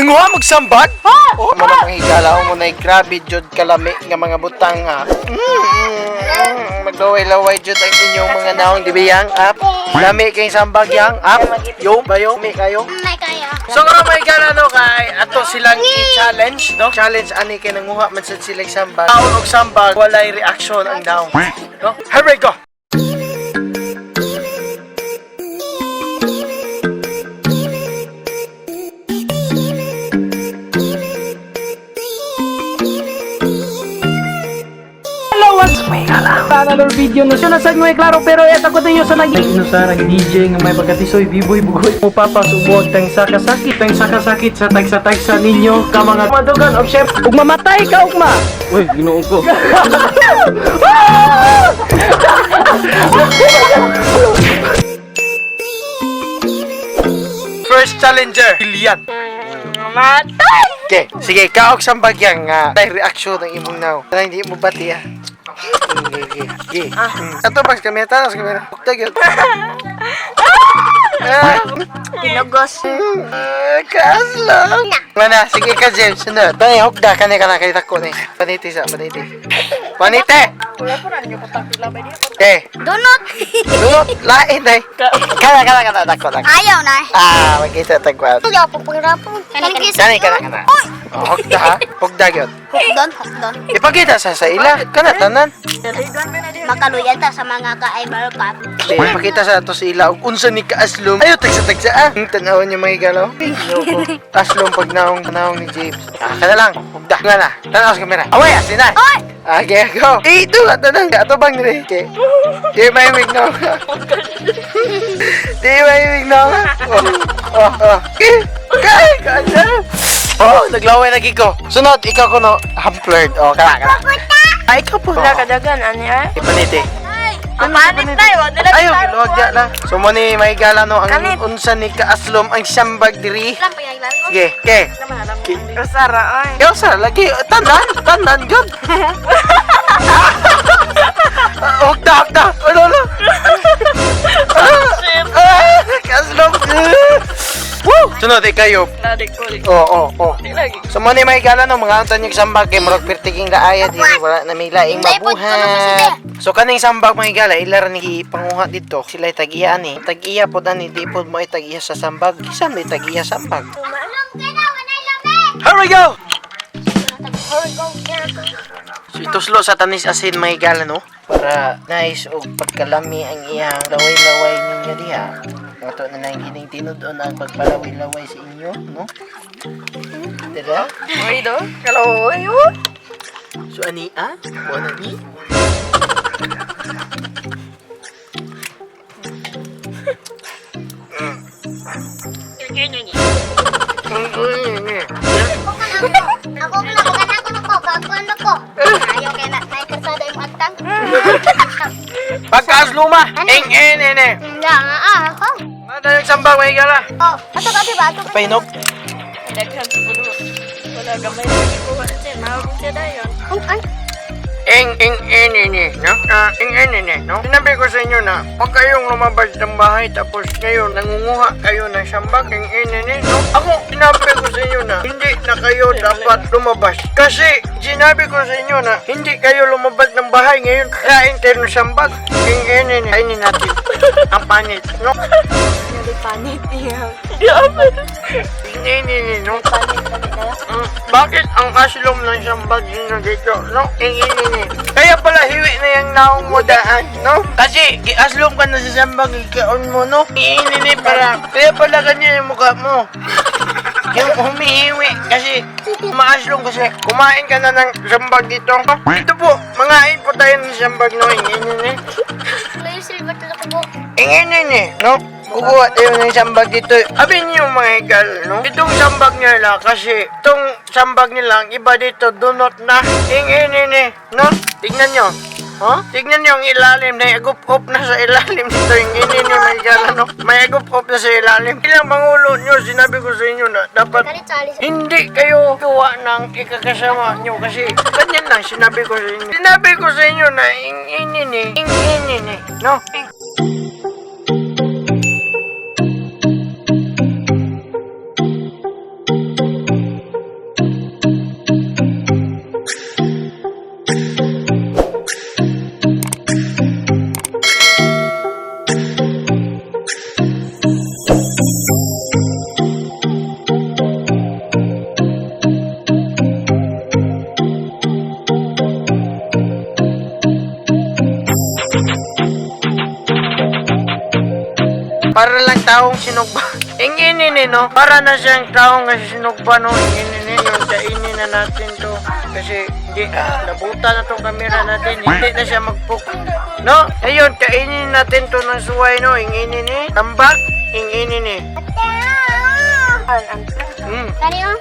Ninguha magsambag? Oh, mo na mga higala mo na grabe jud kalami nga mga butang ha. Maglaway-laway jud ang inyong mga naong di ba yang up. Lami kay sambag yang up. Yo, bayo, mi kayo. May kaya. So nga mga higala no kay ato silang i-challenge no. Challenge ani kay nanguha man sad sila sambag. Taon og sambag walay reaction ang naong. No? Here we go. Hello, what's may another video no. Siya nasad mo klaro pero eto ko ninyo sa nag no sa nag DJ nga may pagkatisoy biboy bugoy mo papasubuag tang sakasakit tang sakasakit sa tagsa-tagsa ninyo ka mga madugan og chef ug mamatay ka ugma. Uy, Ginoo ko. First challenger, Lilian. Matay! Okay, sige, kaog sambag yang nga tay reaction ng imong now. Kanang hindi mo bati ah. Okay, okay, okay. Ato pa sa kamera, tanas sa kamera. Bukta gyud. Ah, Pinugos. Kaaslam. Mana, sige ka James, sunod. Tay hukda kani kana kay dako ni. Paniti sa paniti. Panite. Okay. Dunot. Dunot lain day. Kana kana kana dako dako. Ayaw na. Ah, magkita tagwa. Ayaw po pangrapon. Kani kana kana. Oh, hukda ha. Hukda gyud. Hukdon, hukdon. Ipakita sa ila kana tanan. Makaluyan ta sa mga ka-ay ka. Di, ipakita sa ato sa ila og unsa ni kaaslom. Ayo tagsa tagsa ah. Ang tan-awon niyo mga higalaw. Aslom pag naong naong ni James. Ah, kada lang. Hugda nga na. Tanaw sa kamera. Away asin na. Oy! Okay, go. Eh, ito ka tanan. Ato bang dire. Okay. Di may wig no. Di may wig no. Oh, oh, oh. Okay. Okay, kada. Oh, naglaway na ko. Sunod, ikaw ko no, hamplerd. Oh, kala, kala. Ay, ikaw po. Wala kadagan, ani ay? Ipaniti. Ang panit tayo, wala na Ayaw, giluwag di na. So mo ni may gala no ang Kanit. unsa ni kaaslom ang sambag diri. Lang pa yung mo. Sige, ke. Sara, ay. Yo sa lagi tanan, tanan gyud. Hugda, hugda. Ano ano? Ah, Kaaslom. Woo! Sunod ikayo. Ladik ko. Oo, oo, oo. Di lagi. So mo ni may gala no mga antan yung sambag kay murag pertiging laaya diri wala na may laing mabuhat. So kaning sambag mga gala ila ra ni panguha didto. Sila tag-iya ani. Tag-iya pod ani di pod mo tag-iya sa sambag. Kinsa may tag-iya sambag? Alam ka na, walay lami. Here we go. So ituslo sa tanis asin mga gala no para nice og pagkalami ang iyang laway-laway ninyo diha. Ato na lang gining tinud-on ang pagpalaway-laway sa inyo no. Dira? Uy, do. Hello, uy, oh. So ani ah? Wala ni? Ako na ko kana ko ko baguan ko. Ayaw kay na nay kasada imong atang. Pagkaasluma! Eng en en en. Nga nga ah ako. Mga tayong sambang may gala. Oh, ato ka di ba? Ato ka. Painog. Daghan sa puno. Wala gamay na kuha siya. Mahawag siya dayon. Ay, ay. Eng eng en en en, no? Ah, eng en en en, no? Sinabi ko sa inyo na pag kayong lumabas ng bahay tapos ngayon nangunguha kayo ng sambag, eng en en en, no? Ako, sinabi ko sa inyo na hindi na kayo dapat lumabas. Kasi sinabi ko sa inyo na hindi kayo lumabas ng bahay ngayon kakain kayo ng sambag. Eng en en en, kainin natin ang panit, no? Hindi panit iya. Eng en en en, no? Bakit ang aslom ng sambag ninyo dito, no? Eh. Kaya pala hiwi na yung naong mo daan, no? Kasi giaslom ka na sa sambag, ikaon mo, no? Eh, para. Kaya pala ganyan yung mukha mo. Yung humihiwi kasi maaslom kasi kumain ka na ng sambag dito. Ito po, mangain po tayo ng sambag, no? Eh. May silver talaga ko. Inginin eh, no? Kukuha tayo ng sambag dito. Abi niyo mga higala, no? Itong sambag nila kasi itong sambag nila, ang iba dito, dunot na. Inginin eh, no? Tignan nyo. Huh? Tignan nyo ang ilalim, may agup-up na sa ilalim dito. Inginin niyo mga higala, no? May agup-up na sa ilalim. Ilang pangulo nyo, sinabi ko sa inyo na dapat Kani chali. hindi kayo gawa ng ikakasama nyo kasi ganyan lang sinabi ko sa inyo. Sinabi ko sa inyo na inginin eh, inginin eh, no? Para lang taong sinugba. Inginin eh, no? Para na siyang taong sinugba, no? Inginin no? Kainin na natin to. Kasi hindi, nabuta na tong camera natin. Hindi na siya magpuk. No? Ayun, kainin natin to ng suway, no? Inginin eh. Tambag, inginin eh. Kani oh.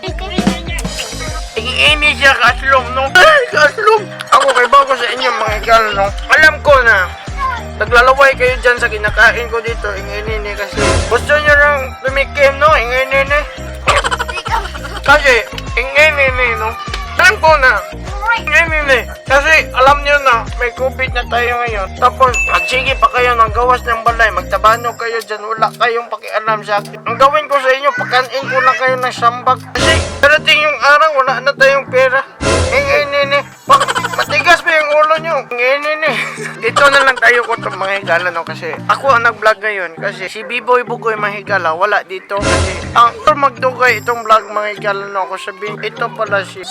Ingini siya kaaslom, no? Ay, kaaslom! Ako kay bago sa inyo, mga higala, no? Alam ko na, naglalaway kayo dyan sa kinakain ko dito, inginin eh, kasi gusto nyo lang tumikim, no? Inginin eh. Kasi, inginin eh, no? Alam ko na, inginin eh. Kasi, alam nyo na, may COVID na tayo ngayon. Tapos, magsige pa kayo ng gawas ng balay, magtabano kayo dyan, wala kayong pakialam sa akin. Ang gawin ko sa inyo, pakanin ko lang kayo ng sambag. Kasi, darating yung araw, wala na tayong pera. Inginin eh. Matigas pa yung ulo nyo. Inginin eh. Dito na lang tayo ko itong mga higala, no? Kasi ako ang nag-vlog ngayon. Kasi si B-Boy Bugoy, mga higala, wala dito. Kasi ang magdugay itong vlog, mga higala, no? Ako sabihin, ito pala si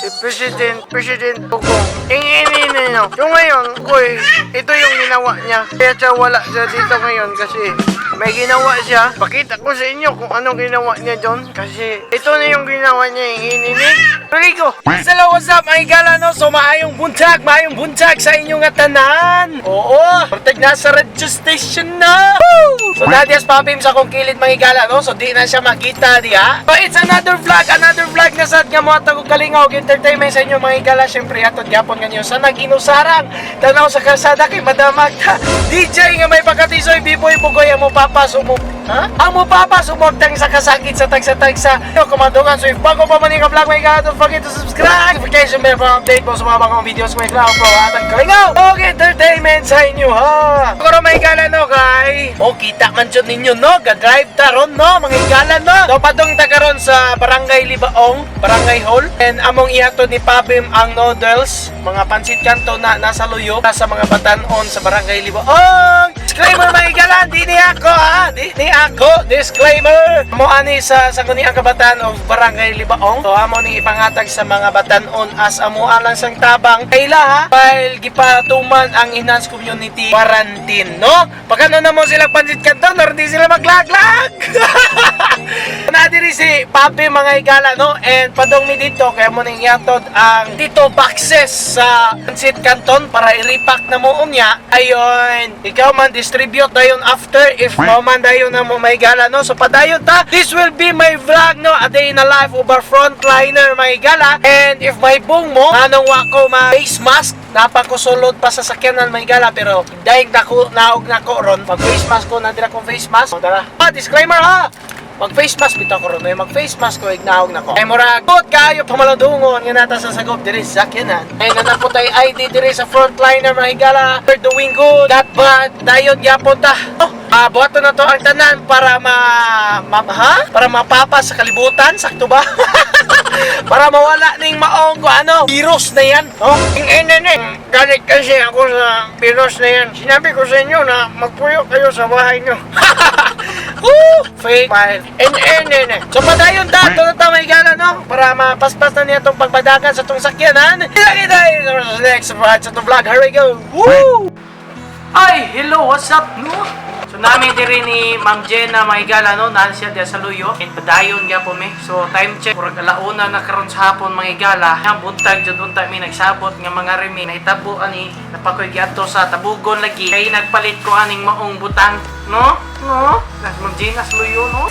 President Bugong. Inginin eh, no? So ngayon, Bugoy, ito yung ginawa niya. Kaya siya wala siya dito ngayon kasi may ginawa siya. Pakita ko sa inyo kung anong ginawa niya doon. Kasi ito na yung ginawa niya, inginin eh. Rico! Hello, what's up, mga higala, no? So, maayong buntag sa inyong tanan. Oo, portag nasa radio station na. Woo! So, dati as papim sa akong kilid, mga higala, no? So, di na siya makita, diha. So, it's another vlog na sad nga mo atag og kalingaw og entertainment sa inyo, mga higala. Siyempre, atod gyapon nga niyo sa nag-inusarang. Tanaw sa kalsada kay Madam Magda. DJ nga may pagkatisoy, B-Boy Bugoy, ang mo papa sumo. Ha? Ang mo papa sumugtang sa kasakit sa tagsa-tagsa. Yo, kumadungan. So, if bago pa man yung vlog, mga higala, don't forget to subscribe. Notification bell para update mo sa mga bagong videos, mga higala, po. At ang kalingaw og entertainment sa inyo, ha? Kung mga higala, no, kay. O, kita man dyan ninyo, no? Ga-drive ta ron, no? Mga higala, no? So, padong ta karon sa Barangay Libaong, Barangay Hall. And among ihatod ni Pabim ang noodles, mga pansit kanto na nasa luyo, sa mga batanon sa Barangay Libaong. Disclaimer, mga higala, di ni ako, ha? Di ni ako. Disclaimer. Mo ani sa sangguniang kabataan of Barangay Libaong. So amo ning ipangatag sa mga batanon as amo alang sang tabang kaila, ha, while gipatuman ang enhanced community quarantine, no? Pagkano na mo sila pansit kanto, nor di sila maglaglag. Na diri si Papi, mga higala, no? And padong mi dito kaya mo ning ihatod ang dito boxes sa pansit canton para i-repack na mo unya. Ayon, ikaw man distribute dayon after if mo man dayon na mo, mga higala, no? So padayon ta. This will be my vlog, no? A day in a life of a frontliner, mga higala. And if may bung mo anong wa ko ma face mask, napakusulod pa sa sakyanan, mga higala, pero dahil dako naog nako ron mag face mask ko na dira kong face mask. O, tara. Ah, disclaimer ha, mag face mask bitaw ko ron, may mag face mask ko ignaog nako. Ay murag good kayo pamalandungon nga nata sa sagop diri sa sakyanan. Ay nanapot ay ID diri sa frontliner, mga higala. We're doing good, not bad. Dayon gyapon ta. Oh, buhaton na to ang tanan para ma, ha? Para mapapa sa kalibutan, sakto ba? Para mawala ning maong ko ano, virus na yan, oh. Inginin eh. Galit kasi ako sa virus na yan. Sinabi ko sa inyo na magpuyo kayo sa bahay nyo. Woo! Fake file. Inginin eh. So padayon ta, ito na ta, may gala, no? Para mapaspas na niya itong pagbadagan sa itong sakyanan. Kita-kita sa next part sa itong vlog. Here we go! Woo! Ay! Hello! What's up, no? So namin diri ni Ma'am Jenna, mga higala, no? Naan siya diya sa Luyo. And padayon nga po mi. So time check, murag alauna na karon sa hapon, mga higala. Ang buntag jud unta mi nagsabot nga mga remi nahitabo ani napakoy giadto sa Tabugon lagi. Kay nagpalit ko aning maong butang, no? No? Nas Ma'am Jenna sa Luyo, no?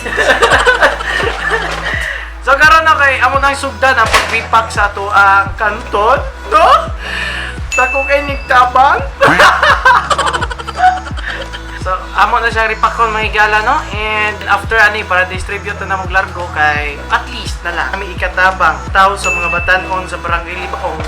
So karon na kay amo nang sugdan ang pag-repack sa ato ang kanton, no? Dako kay nigtabang. So amo na siya repackon, mga higala, no? And after ani para distribute na namog largo kay at least na lang kami ikatabang tao sa mga batanon sa Barangay Libaong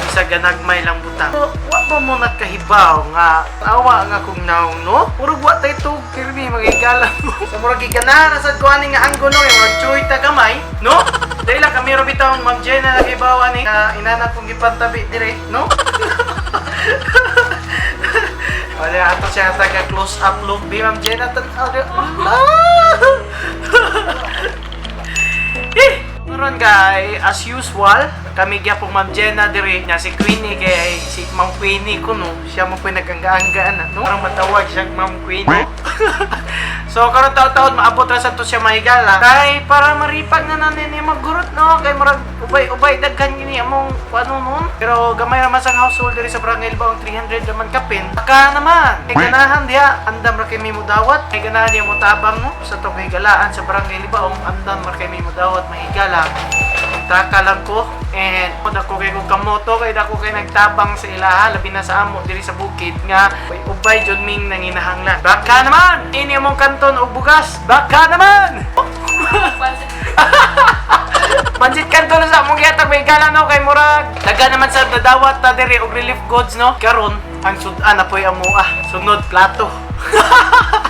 isa ganagmay lang butang. So, wa ba mo nagkahibaw nga awa nga kung naong, no? Murag wa tay tug pirmi, mga higala, no? So murag giganahan na sad ko ani nga anggo, no, yung murag chuy ta gamay, no? Dahil lang kami ra bitaw Ma'am Jenna naghibaw ani na inana kong gipantabi dire, no? Wala ato siya taga close up look bi Ma'am Jenna tan. Allah. Eh, karon kay as usual, Kami gyapon Ma'am Jenna diri nya si Queenie kay si Ma'am Queenie ko no. Siya mo po nagangga-anggaan na, no. Parang matawag siya Ma'am Queenie. So karon taon-taon maabot ra sa to siya mahigala. Kay para maripag na nanin ni magurot no kay murag ubay-ubay daghan gini among kuano nun. Pero gamay ra man sang household diri sa Barangay Libaong 300 raman kapin. Baka naman kay ganahan diha andam ra kay may mudawat. Kay ganahan diha mo tabang no sa to kay galaan sa Barangay Libaong andam ra kay may mudawat mahigala. Taka lang ko and dako kay kong kamoto kay dako kay nagtabang sa ilaha labi na sa amo diri sa bukid nga ubay jud ming nanginahanglan. Baka naman ini among kanton og bugas. Baka naman. Pansit kanto na sa among gihatag may gala no kay murag daga naman sa dadawat ta diri og relief goods no. Karon ang sud-an na po'y amoa. Sunod plato.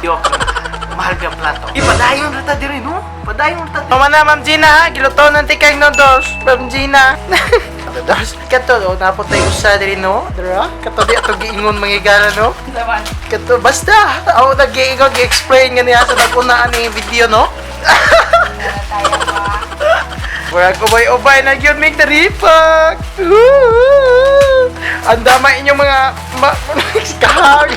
Yok. Mahal ang plato. Ipadayon ra ta diri no. Padayon ra ta. Mama na Ma'am Gina ha, giluto ng tikang noodles. Ma'am Gina. Noodles. Kato oh, napot tayo usa diri no. Dira. Kato di ato giingon mga igala no. Laman. Kato basta ako nag-iingon gi-explain nga niya sa nag-unaan ni video no. Tayo pa. Murag ubay-ubay na gyud mig taripak. Ang dama inyong mga kahag.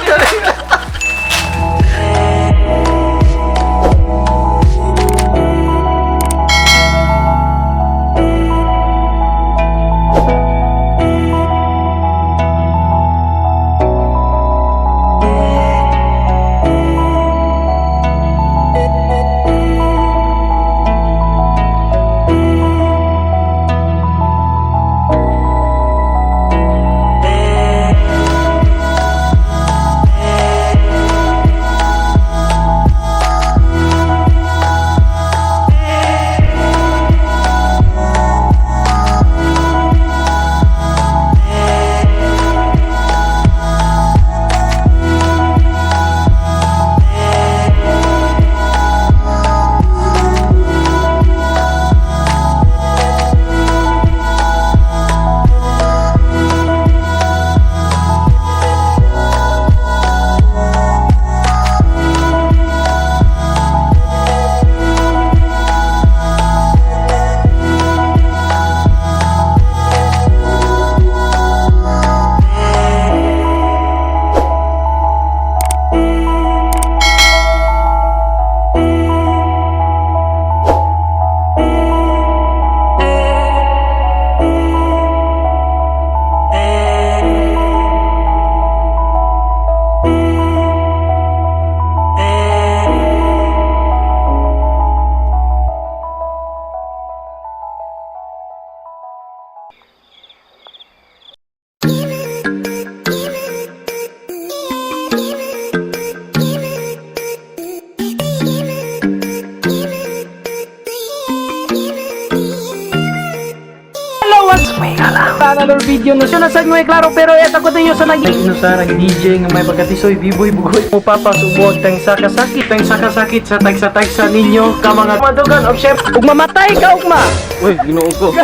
Hello, what's Another video no. So nasad mo klaro pero eto ko ninyo sa nag sa nag DJ nga may pagkatisoy biboy bugoy mo papa subuag tang sakasakit tang sakasakit sa tagsa-tagsa ninyo ka mga madugan og syempre ug mamatay ka ugma. Uy, ginoo ko.